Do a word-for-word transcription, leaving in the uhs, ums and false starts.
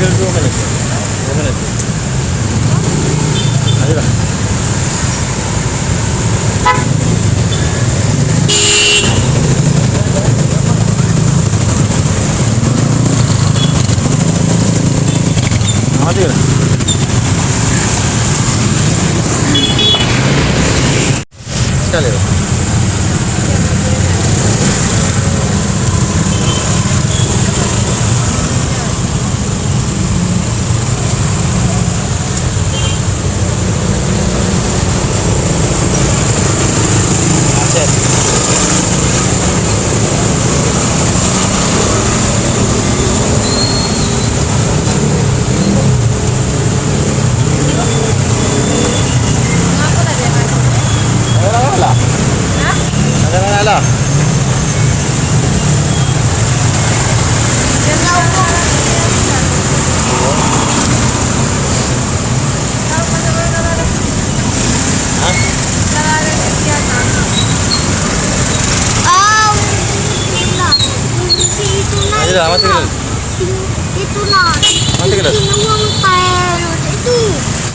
Dua menit. Dua menit. Ayolah. Mati lah. Sekali tu. Alah, alah. Alah, alah. Hah? Ayo dah, mati ke? Itu nah. Mati ke dah? Itu uang tel itu.